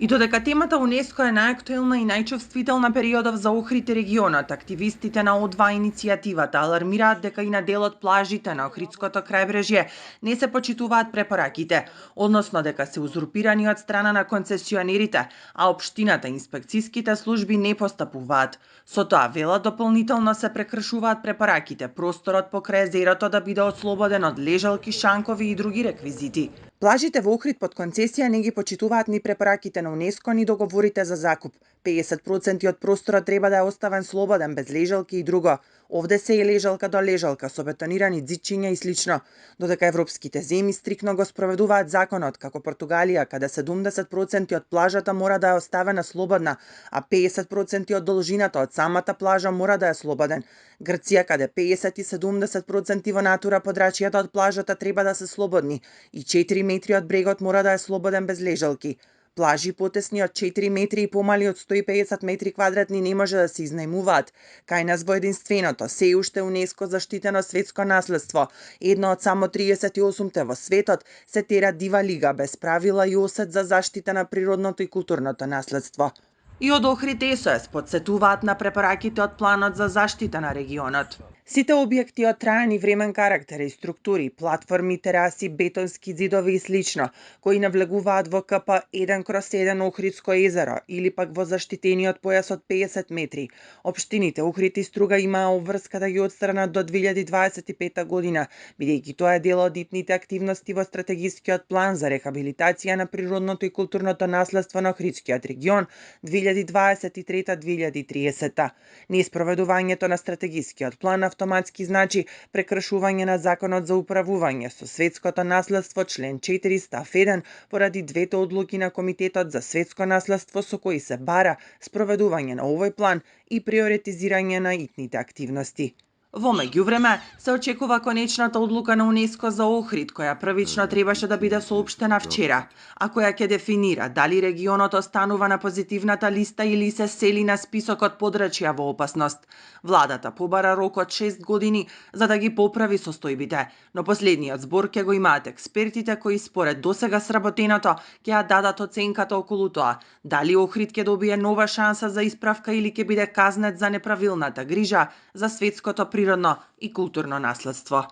И додека темата УНЕСКО е најактуелна и најчувствителна периодов за Охрид и регионот, активистите на О2 иницијативата алармираат дека и на дел од плажите на Охридското крајбрежје не се почитуваат препораките, односно дека се узурпирани од страна на концесионерите, а општината и инспекцијските служби не постапуваат. Со тоа велат дополнително се прекршуваат препораките просторот покрај езерото да биде ослободен од лежалки, шанкови и други реквизити. Плажите во Охрид под концесија не ги почитуваат ни препораките на УНЕСКО ни договорите за закуп. 50% од просторот треба да е оставен слободен без лежалки и друго. Овде се е лежалка до лежалка со бетонирани ѕидчиња и слично, додека европските земји стрикно го спроведуваат законот, како Португалија, каде 70% од плажата мора да е оставена слободна, а 50% од должината од самата плажа мора да е слободен. Грција, каде 50 и 70% во натура подрачјата од плажата треба да се слободни и 4 метри од брегот мора да е слободен без лежалки. Плажи потесни од 4 метри и помали од 150 метри квадратни не може да се изнајмуваат. Кај нас во единственото, се уште УНЕСКО заштитено светско наследство, едно од само 38-те во светот, се тера дива лига без правила и осет за заштита на природното и културното наследство. И од Охрид СОС подсетуваат на препораките од планот за заштита на регионот. Сите објекти од траен и времен карактер и структури, платформи, тераси, бетонски ѕидови и слично, кои навлегуваат во КП 1/1 Охридско езеро или пак во заштитениот појас од 50 метри, општините Охрид и Струга имаа обврска да ги отстранат до 2025 година, бидејќи тоа е дел од итните активности во стратегискиот план за рехабилитација на природното и културното наследство на Охридскиот регион 2023-2030. Неспроведувањето на стратегискиот план автоматски значи прекршување на Законот за управување со светското наследство член 4 став 1 поради двете одлуки на Комитетот за светско наследство со кои се бара спроведување на овој план и приоритизирање на итните активности. Во меѓувреме, се очекува конечната одлука на УНЕСКО за Охрид, која првично требаше да биде соопштена вчера, а која ќе дефинира дали регионот останува на позитивната листа или се сели на списокот подрачја во опасност. Владата побара рок од 6 години за да ги поправи состојбите, но последниот збор ќе го имаат експертите кои според досега сработеното ќе ја дадат оценката околу тоа дали Охрид ќе добие нова шанса за исправка или ќе биде казнет за неправилната грижа за светското природно и културно наследство.